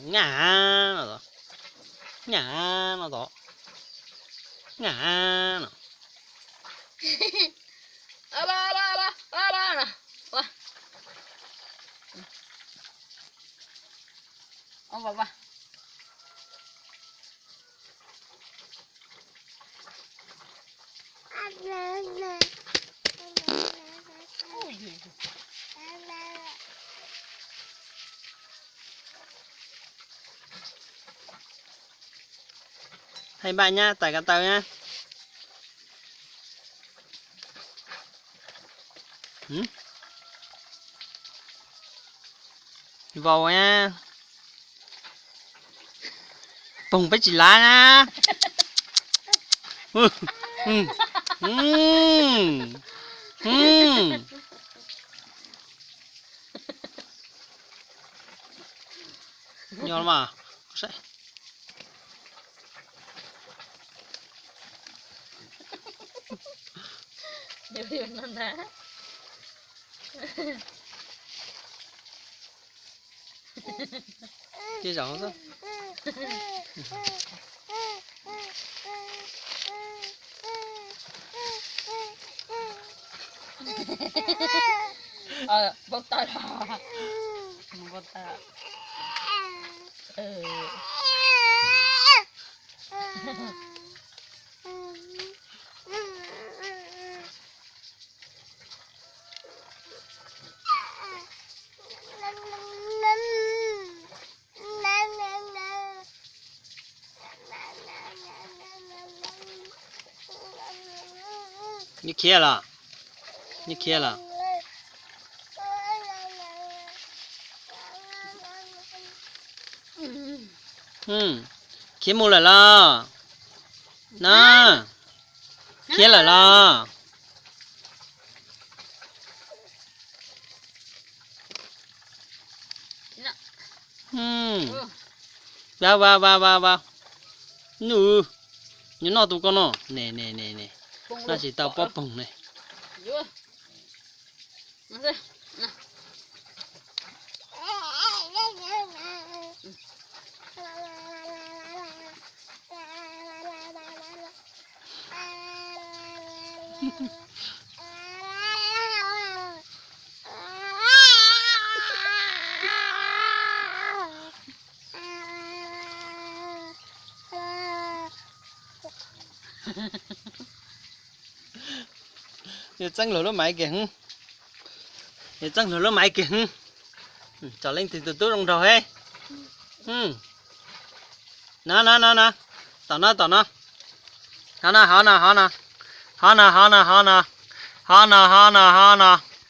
Nyam no tod, nyam no tod, nyam no. Hais npaj nyab tais ko taw nyab. Vau nyab. Poog peb tsis lav na. Nyob mas. Tej zaum xwb. Npau taws, npau taws. Nws khiav los, nws khiav los. Khiav mus lawm los. Na, khiav lawm los. Va va va va va. Nws, nws noj tus koj no ne ne ne ne. Noj tsis tau pob poog ne. Yog txeeb luag lub maiv kiag, yog txeeb luag lub maiv kiag. Tsom leej twg tus tub zoo nraug he. No no no no, tom no tom no. Hov no hov no hov no, hov no hov no hov no, hov no hov no hov no.